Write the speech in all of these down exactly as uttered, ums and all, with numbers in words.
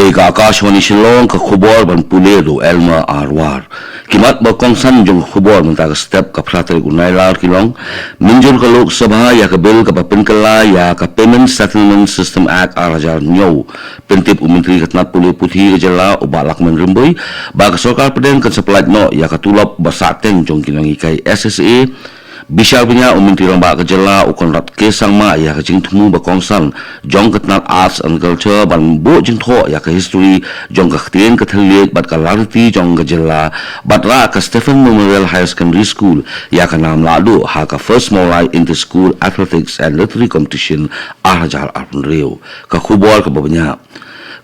Ka Akashvani Shillong, ka khubor ban pule da u Elmer Arwar. Ki mat ba kongsan jong ka khubor mynta ka step, ka phra tarik u Nailar ki long: mynjur ka Lok Sabha ïa ka bill kaba pynkylla ïa ka Payment Settlement System Act ar hajar hynñiew. Pyntip u Myntri ka tnat pule puthi ka jylla u Bah Lahkmen Rymbui ba ka sorkar pdeng kan sa pyllait noh ïa ka tulop ba sahteng jong ki nonghikai S S A. Bishar bniah u Myntri Rangbah ka jylla u Conrad K Sangma ïa ka jingthmu ba kongsan jong ka tnat Arts and Culture ban buh jingthoh ïa ka history jong ka ktien ka thylliej bad ka lariti jong ka jylla, bad rah ka Stephen Memorial Higher Secondary School ïa ka nam lahduh ha ka First Mawlai Inter School Athletics and Literary Competition ar hajar arphew hynriew. Ka khubor kaba bniah.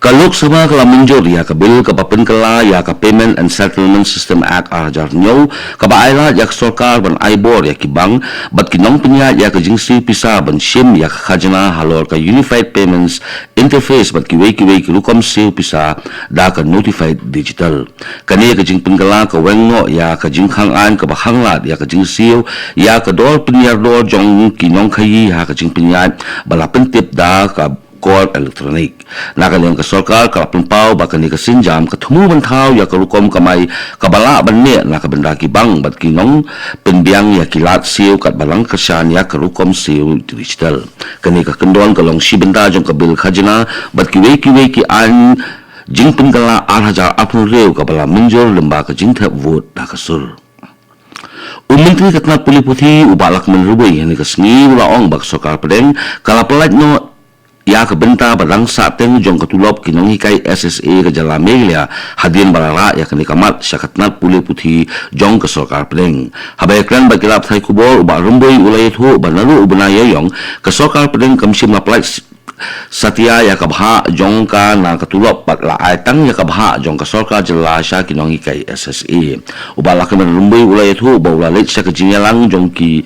Ka Lok Sabha ka la mynjur ïa ka bill kaba pynkylla ïa ka Payment and Settlement System Act ar hajar hynñiew, kaba ai lad ïa ka sorkar ban ai bor ïa ki bank bad ki nongpynïaid ïa ka jingsiew pisa ban shim ïa ka khajna halor ka Unified Payments Interface bad kiwei kiwei ki rukom siew pisa da ka Notified Digital. Kane ka jingpynkylla ka weng noh ïa ka jingkhang aiñ kaba khanglad ïa ka jingsiew ïa ka dor pynïar dor jong ki nongkhaïi ha ka jingpynïaid ba la pyntip da ka kor elektronik. Na ka liang ka sorkar ka la pynpaw ba kane ka sienjam ka thmu ban thaw ïa ka rukom kamai kaba lah ban neh na ka bynta ki bank bad ki nongpynbiang ïa ki lad siew katba dang kyrshan ïa ka rukom siew digital. Kane ka kyndon ka long shi bynta jong ka bill khajna bad kiwei kiwei ki aiñ jingpynkylla ar hajar arphew hynriew kaba la mynjur lyngba ka jingthep vote da ka sur. U Myntri ka tnat pule puthi u Bah Lahkmen Rymbui hynne ka sngi u la ong ba ka sorkar pdeng ka la pyllait noh ïa ka bynta ba dang sahteng jong ka tulop ki nonghikai S S A ka jylla Meghalaya hadien ba la rah ïa kane ka mat sha ka tnat pule puthi jong ka sorkar pdeng. Haba ïakren bad ki lad pathai khubor u Bah Rymbui u la ïathuh ba naduh u bnai Ïaïong ka sorkar pdeng kam shym la pyllait satia ïa ka bhah jong ka na ka tulop bad la ai tang ïa ka bhah jong ka sorkar jylla sha ki nonghikai S S A. U Bah Lahkmen Rymbui u la ïathuh ba u la leit sha ka jingïalang jong ki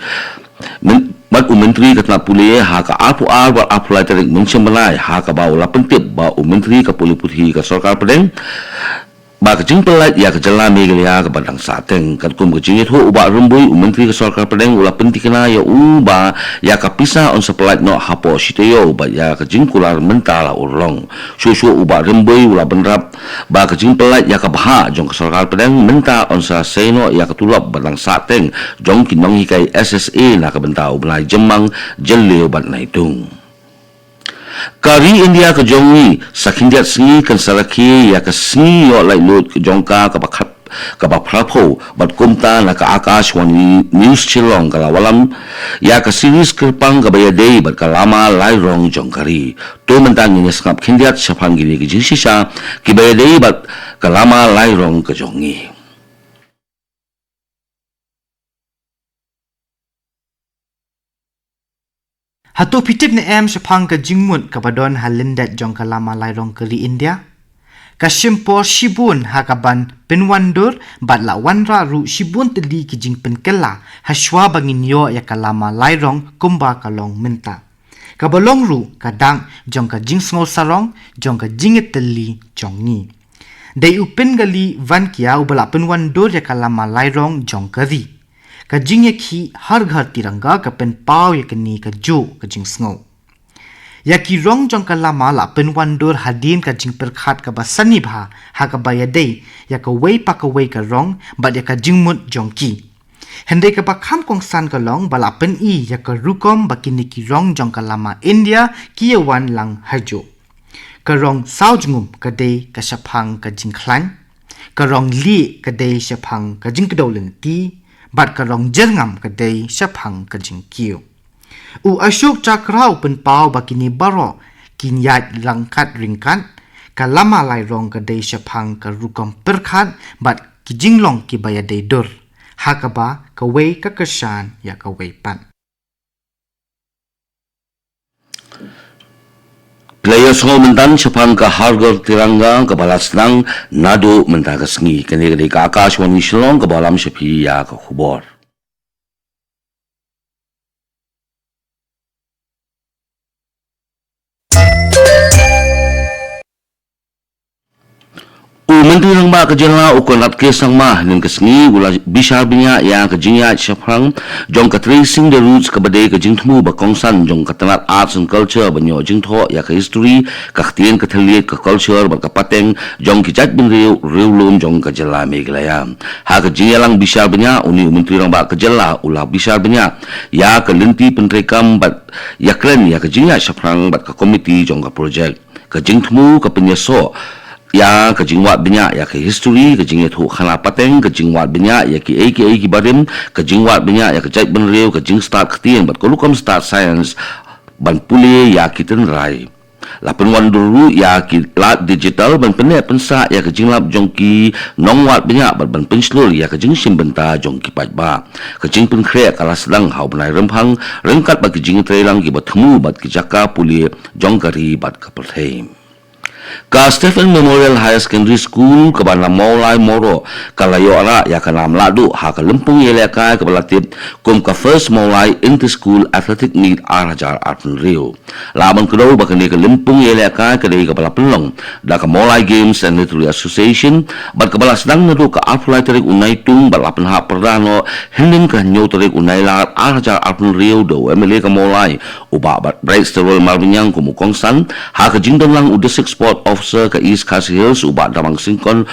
myn-, bad u Myntri ka tnat pule ha ka arphew ar bad arphew lai tarik mynshong bnai ha kaba u la pyntip ba u Myntri ka pule puthi ka sorkar pdeng ba ka jingpyllait ïa ka jylla Meghalaya kaba dang sahteng. Katkum ka jingïathuh u Bah Rymbui u Myntri ka sorkar pdeng u la pynthikna ïa u ba ïa ka pisa yn sa pyllait noh hapoh shi taïew bad ïa ka jingkular mynta la urlong. Shuh shuh u Bah Rymbui u la bynrap ba ka jingpyllait ïa ka bhah jong ka sorkar pdeng mynta yn sa sei noh ïa ka tulop ba dang sahteng jong ki nonghikai S S A na ka bynta u bnai Jymmang, Jylliew bad Naitung. Ka ri India ka jong ngi sa khyndiat sngi kan sa rakhe ïa ka sngi ïoh laitluid ka jong ka kaba khat kaba phraphew bad kumta na ka Akashvani News Shillong ka la wallam ïa ka series kyrpang kaba ïadei bad ka lama lai rong jong ka ri. To mynta ngin ïa sngap khyndiat shaphang kine ki jingshisha kiba ïadei bad ka lama lai rong ka jong ngi. Hato phi tip ne em shaphang ka jingmut kaba don ha lyndet jong ka lama lairong ka ri India? Ka shim por shibun ha kaban pynwandur bad la wanrah ruh shibun tylli ki jingpynkylla hashwa ba ngin ïoh ïa ka lama lairong kumba ka long mynta. Kaba long ruh ka dak jong ka jingsngew sarong jong ka jingïatylli jong ngi. Dei u Pingali Vankia uba la pynwandur ïa ka lama lairong jong ka ri. Ka jingïakhih Har Ghar Tiranga ka pynpaw ïa kane kajuh ka jingsngew. Ïa ki rong jong ka lama la pynwandur hadien ka jingpyrkhat kaba sani bha ha kaba ïadei ïa kawei pa kawei ka rong bad ïa ka jingmut jong ki. Hynrei kaba kham kongsan ka long ba la pyni ïa ka rukom ba kine ki rong jong ka lama India ki ïawan lang hajuh. Ka rong saw jngum ka dei ka shaphang ka jingkhlaiñ, ka rong lieh ka dei shaphang ka jingkdew lynti, bad ka rong jyrngam ka dei shaphang ka jingkiew. U Ashok Chakra u pynpaw ba kine baroh kin ïaid ryngkat ryngkat, ka lama lairong ka dei shaphang ka rukom pyrkhat bad ki jinglong kiba ïadei dur, ha kaba kawei ka kyrshan ïa kawei pat. Phi la ïohsngew mynta shaphang ka Har Ghar Tiranga kaba la sdang naduh mynta ka sngi. Kane ka dei ka Akashvani Shillong kaba lam sha phi ïa ka khubor. U Myntri Rangbah ka jylla u Conrad K Sangma hynnin ka sngi u la bishar bniah ïa ka jingïaid shaphrang jong ka Tracing the Roots kaba dei ka jingthmu ba kongsan jong ka tnat Arts and Culture ban ïoh jingthoh ïa ka history, ka ktien ka thylliej, ka culture bad ka pateng jong ki jaitbynriew riewlum jong ka jylla Meghalaya. Ha ka jingïalang bishar bniah, une u Myntri Rangbah ka jylla u la bishar bniah ïa ka lynti pyntreikam bad ïakren ïa ka jingïaid shaphrang bad ka komiti jong ka projek. Ka jingthmu ka pynïasoh ïa ka jingwad bniah ïa ka history, ka jingïathuhkhana pateng, ka jingwad bniah ïa kiei kiei ki barim, ka jingwad bniah ïa ka jaitbynriew, ka jingstad ktien bad ka rukom stad science ban pule ïa ki tynrai. La pynwandur ruh ïa ki lad digital ban pynneh pynsah ïa ka jinglap jong ki nongwad bniah bad ban pynshlur ïa ka jingshim bynta jong ki paidbah. Ka jingpynkhreh ka la sdang ha u bnai Rymphang ryngkat bad ki jingïatreilang kiba thmu bad ki jaka pule jong ka ri bad ka pyrthei. Ka Stephen Memorial Higher Secondary School kaba na Mawlai Mawroh ka la ïoh rah ïa ka nam lahduh ha ka lympung ïalehkai kaba la tip kum ka First Mawlai Inter School Athletic Meet ar hajar arphew hynriew. La ban kdew ba kane ka lympung ïalehkai ka dei kaba la pynlong da ka Mawlai Games and Literary Association bad kaba la sdang naduh ka arphew lai tarik u Naitung bad la pynhap pyrda noh hynnin ka hynñiew tarik u Nailar ar hajar arphew hynriew da u M L A ka Mawlai u Bah Brightstarwell Marbaniang kum u kongsan, ha ka jingdonlang u District Sport Officer ka East Khasi Hills u Bah Damang Syngkon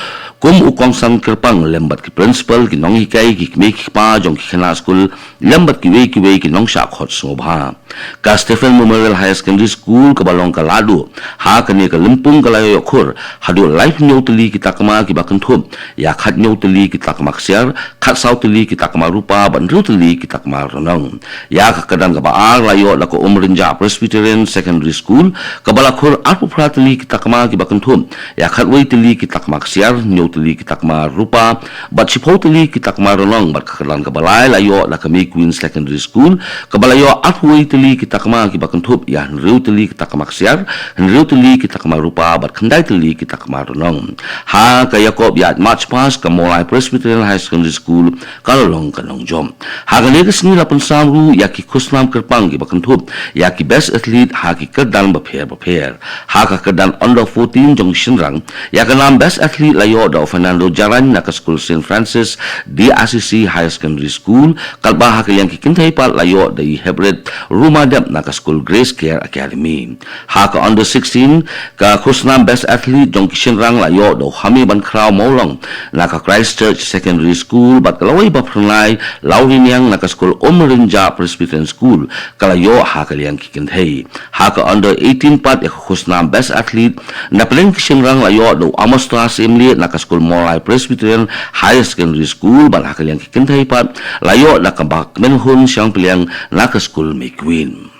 kum u kongsan kyrpang lem bad ki principal, ki nonghikai, ki kmie ki kpa jong ki khynnah skul lem bad kiwei kiwei ki nongshah khot sngewbha. Ka Stephen Memorial Higher Secondary School kaba long ka lahduh ha kane ka lympung ka la ïoh khur haduh laiphew hynñiew tylli ki takma kiba kynthup ïa khathynñiew tylli ki takma ksiar, khatsaw tylli ki takma rupa bad hynriew tylli ki takma rnong. Ïa ka kyrdan kaba ar la ïoh da ka Umrynjah Presbyterian Secondary School kaba la khur arphew phra tylli ki takma kiba kynthup ïa khatwei tylli ki takma ksiar, hynñiew tylli ki takma rupa bad shiphew tylli ki takma rnong, bad ka kyrdan kaba lai la ïoh da ka May Queen Secondary School kaba la ïoh arphew wei tylli ki takma kiba kynthup ïa hynriew tylli ki takma ksiar, hynriew tylli ki takma rupa bad khyndai tylli ki takma rnong. Ha ka ïakob ïaid March Past ka Mawlai Presbyterian Higher Secondary School ka la long ka nongjop. Ha kane ka sngi la pynsam ruh ïa ki khusnam kyrpang kiba kynthup ïa ki Best Athlete ha ki kyrdan bapher bapher. Ha ka kyrdan Under fourteen jong ki shynrang, ïa ka nam Best Athlete la ïoh da u Fernando Jarain na ka skul Saint Francis D R C C Higher Secondary School, katba ha ka liang ki kynthei pat la ïoh da i Heprit Rumadep na ka skul Grace Care Academy. Ha ka Under sixteen, ka khusnam Best Athlete jong ki shynrang la ïoh da u Hamibankhraw Mawlong na ka Christ Church Secondary School bad ka lawei ba phyrnai Lawriniang na ka skul Umrynjah Presbyterian School ka la ïoh ha ka liang ki kynthei. Ha ka Under eighteen pat ïa ka khusnam Best Athlete na pdeng ki shynrang la ïoh da u Amostra Syiemlieh na ka skul Mawlai Presbyterian Higher Secondary School bad ha ka liang ki kynthei pat la ïoh da ka Bah Kmenhun Shangpliang na ka skul May Queen.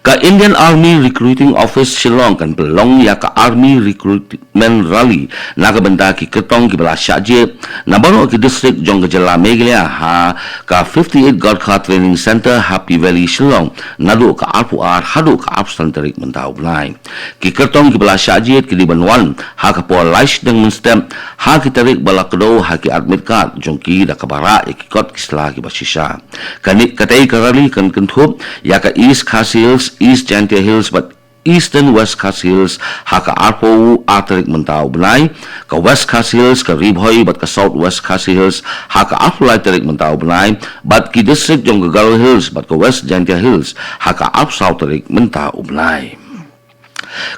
Ka Indian Army Recruiting Office Shillong kan pynlong ïa ka Army Recruitment Rally na ka bynta ki kyrtong kiba la shah jied na baroh ki district jong ka jylla Meghalaya ha ka fifty-eight Gorkha Training Centre, Happy Valley, Shillong, naduh ka arphew ar haduh ka arphew san tarik mynta u bnai. Ki kyrtong kiba la shah jied ki dei ban wan ha ka por lai shiteng mynstep ha ki tarik ba la kdew ha ki admit card jong ki da kaba rah ïa ki kot ki sla kiba shisha. Kane, katei ka rally kan kynthup ïa ka East Khasi Hills, East Jaintia Hills bad Eastern West Khasi Hills ha ka arphew ar tarik mynta u bnai, ka West Khasi Hills, ka Ri Bhoi bad ka South West Khasi Hills ha ka arphew lai tarik mynta u bnai, bad ki district jong ka Garo Hills bad ka West Jaintia Hills ha ka arphew saw tarik mynta u bnai.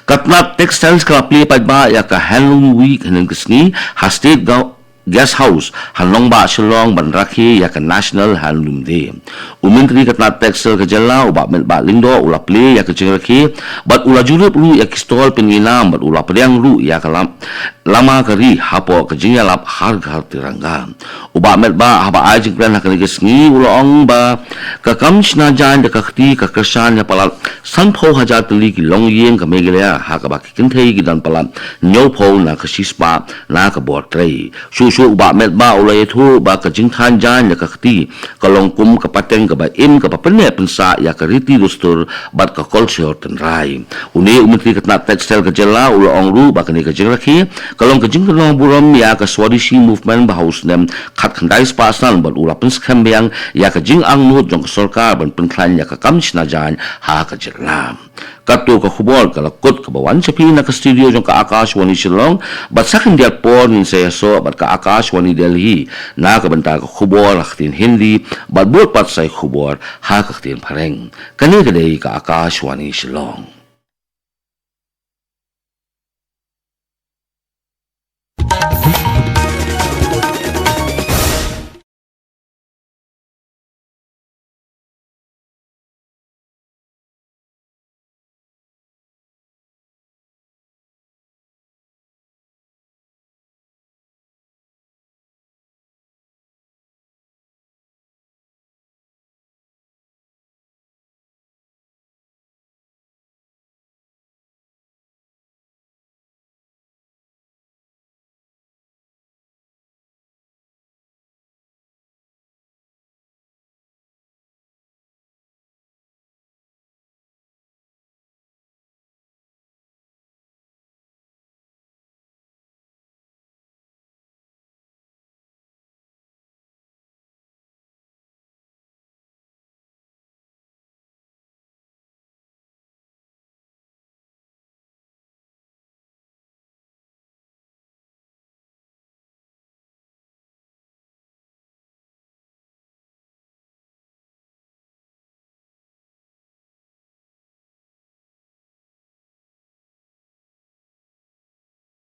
Ka tnat Textiles ka la plie paidbah ïa ka Handloom Week hynnin ka sngi ha State Gau- Guest House ha nongbah Shillong ban rakhe ïa ka National Handloom Day. U Myntri ka tnat Textile ka jylla u Bah Metbah Lyngdoh u la plie ïa ka jingrakhe bad u la jurip ruh ïa ki stall pynïainam bad u la pdiang ruh ïa ka lam- lama ka ri hapoh ka jingïalap Har Ghar Tiranga. U Bah Metbah haba ai jingkren ha kane ka sngi u la ong ba ka kam shna jaiñ da ka kti ka kyrshan ïa palat sanphew hajar tylli ki longïing ka Meghalaya ha kaba ki kynthei ki don palat hynñiewphew na ka shispah na ka bor trei. Shuh shuh u Bah Metbah u la ïathuh ba ka jingthan jaiñ da ka kti ka long kum ka pateng kaba im, kaba pynneh pynsah ïa ka riti dustur bad ka culture tynrai. Une u Myntri ka tnat Textile ka jylla u la ong ruh ba kane ka jingrakhe ka long ka jingkynnoh burom ïa ka Swadeshi Movement ba ha u snem khatkhyndai spah san, bad u la pynskhem biang ïa ka jingangnud jong ka sorkar ban pynkhlaiñ ïa ka kam shna jaiñ ha ka jylla. Katto ka khubor ka la kut kaba wan sha phi na ka studio jong ka Akashvani Shillong, bad sa khyndiat por ngin sa ïasoh bad ka Akashvani Delhi na ka bynta ka khubor ha ka ktien Hindi, bad bud pat sa ïa ka khubor ha ka ktien Phareng. Kane ka dei ka Akashvani Shillong.